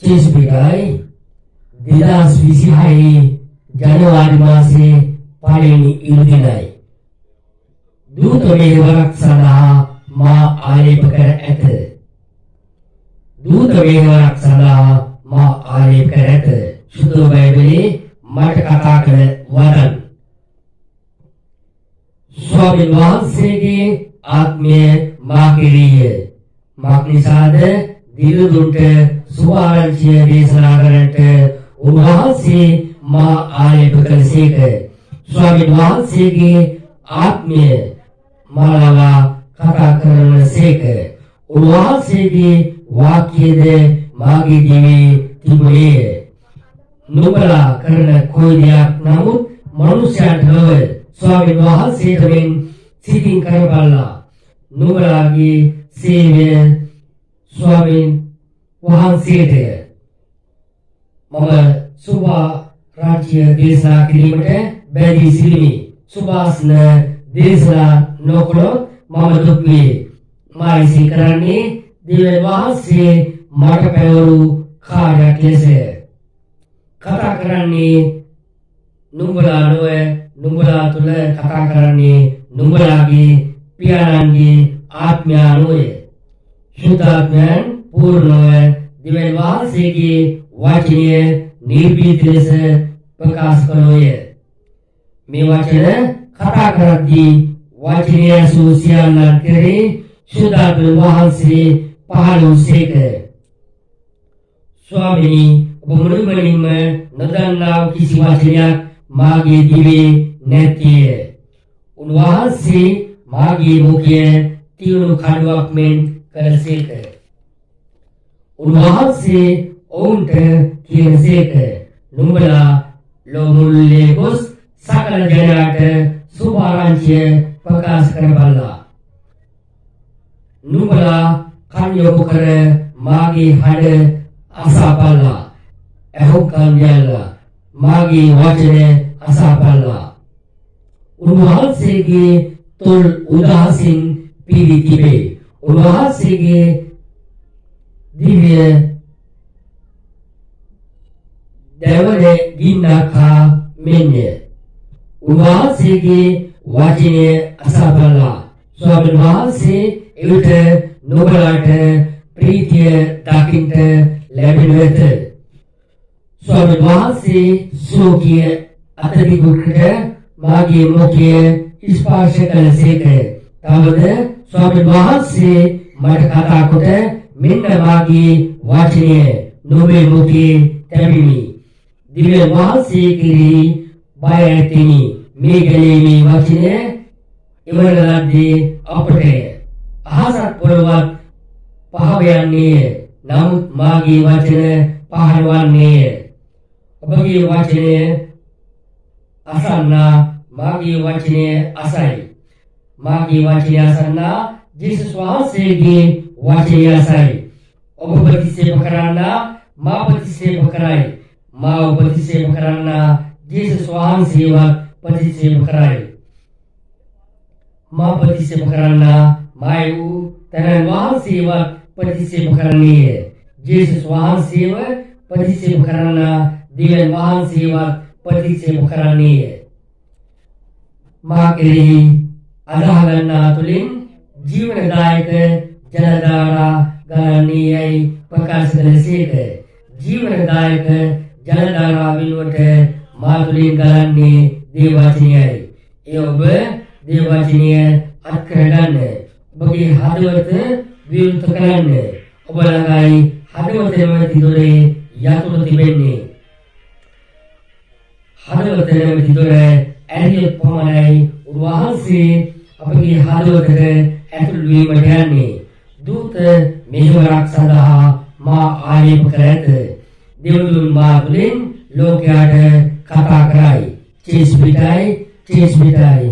Chase පිටයි 2026 ජනවාරි මාසයේ පළවෙනි ඉරුදිනයි. දූත මෙහෙවරක් සඳහා මා ආලේප කර ඇත. දූත මෙහෙවරක් සඳහා මා ආලේප කර ඇත. ශුද්ධ බයිබලයේ මට කතා කළ වදන්. ස්වාමීන් වහන්සේගේ ආත්මය මා කෙරෙහිය. මක් නිසාද දිළිඳුන්ට සුභාරංචිය දේශනා කරන්නට උන්වහන්සේ මා ආලේප කළසේක. ස්වාමීන් වහන්සේගේ ආත්මය මා ලවා කතා කරනසේක. උන්වහන්සේගේ වාක්‍යද මාගේ දිවේ තිබුණේය. නුඹලා කරන කොයි දෙයක් නමුත් මනුෂ්‍යයන්ට නොව ස්වාමීන් වහන්සේට මෙන් සිතින් කරපල්ලා. නුඹලාගේ සේවය ස්වාමීන් වහන්සේටය. මම සුභාරංචිය දේශනා කිරීමට බැඳී සිටිමි. සුභාසන දේශනා නොකළොත් මම දුක් වේ. මා එසේ කරන්නේ දෙවියන් වහන්සේ මට පැවරු කාර්යයක් ලෙසය. කතා කරන්නේ නුඹලා නොව, නුඹලා තුල කතා කරන්නේ නුඹලාගේ පියාණන්ගේ ආත්මයාණෝය. ශුද්ධාත්මයන් පූර්ණව දෙවියන් වහන්සේගේ වචනය නිර්භීත ලෙස ප්‍රකාශ කළෝය. මේ වචන කතා කරද්දී වචනය ඇසූ සියල්ලන් කෙරෙහි ශුද්ධාත්ම වහන්සේ පහළ වූසේක. ස්වාමිනී, ඔබ මුළුමනින්ම නොදන්නා වූ කිසි වචනයක් මාගේ දිවේ නැත්තේය. උන්වහන්සේ මාගේ මුඛය තියුණු කඩුවක් මෙන් කළසේක. උන්වහන්සේ ඔවුන්ට කියනසේක, නුඹලා ලොව මුළුල්ලේ ගොස් සකල ජනයාට සුභාරංචිය ප්‍රකාශ කරපල්ලා. නුඹලා කන් යොමු කර මාගේ හඬ අසාපල්ලා. ඇහුම්කන් දෙල්ලා මාගේ වචන අසාපල්ලා. උන්වහන්සේගේ තොල් උදහසින් පිරී තිබේ. උන්වහන්සේගේ දිව්‍ය දැවන ගින්නක් හා මෙන්ය. උන්වහන්සේගේ වචනය අසාපල්ලා. ස්වාමීන් වහන්සේ එවිට නුඹලාට ප්‍රීතිය දකින්ට ලැබෙනු ඇත. ස්වාමීන් වහන්සේ ස්වකීය අත දිගුකට මාගේ මුඛය ස්පර්ශ කළසේක. තවද ස්වාමීන් වහන්සේ මට කතා කොට, මෙන්න මාගේ වචනය නුඹේ මුඛයේ තැබිමි. දිව්‍ය වහන්සේ කෙරෙහි බය ඇතිනි. මේ ගැලීමේ වචනය එවන ලද්දේ අපටය. අහසත් පොළොවත් පහව යන්නේය. නමුත් මාගේ වචන පහ නොවන්නේය. ඔබගේ වචනය අසන්නා මාගේ වචනය අසයි. මාගේ වචනය අසන්නා ජේසුස් වහන්සේගේ වචනය අසයි. ඔබ ප්‍රතික්ෂේප කරන්නා මා ප්‍රතික්ෂේප කරයි. මාව ප්‍රතික්ෂේප කරන්නා ජේසුස් වහන්සේවත් ප්‍රතික්ෂේප කරයි. මා ප්‍රතික්ෂේප කරන්නා මා එවූ තැනන් වහන්සේවත් ප්‍රතික්ෂේප කරන්නේය. ජේසුස් වහන්සේව ප්‍රතික්ෂේප කරන්නා දෙවියන් වහන්සේවත් ප්‍රතික්ෂේප කරන්නේය. මා කෙරෙහි අදහා ගන්නා තුළින් ජීවනදායක ජලධාරා ගලන්නේ යයි ප්‍රකාශ කළසේක. ජීවනදායක ජලධාරා වෙනුවට මා තුළින් ගලන්නේ දේව වචනයයි. ඒ ඔබ දේව වචනය අත් කරගන්න. ඔබගේ හදවත විවෘත කරන්න. ඔබ ළඟයි හදවත නැමැති දොරේ යතුරු තිබෙන්නේ. හදවත නැමැති දොර ඇරියොත් පමණයි උන්වහන්සේ අපගේ හදවතට ඇතුළු වීමට යන්නේ. දූත මෙහෙවරක් සඳහා මා ආලේප කර ඇත. දෙවිඳුන් මා තුළින් ලෝකයාට කතා කරයි. චේස් පිටයි, චේස් පිටයි.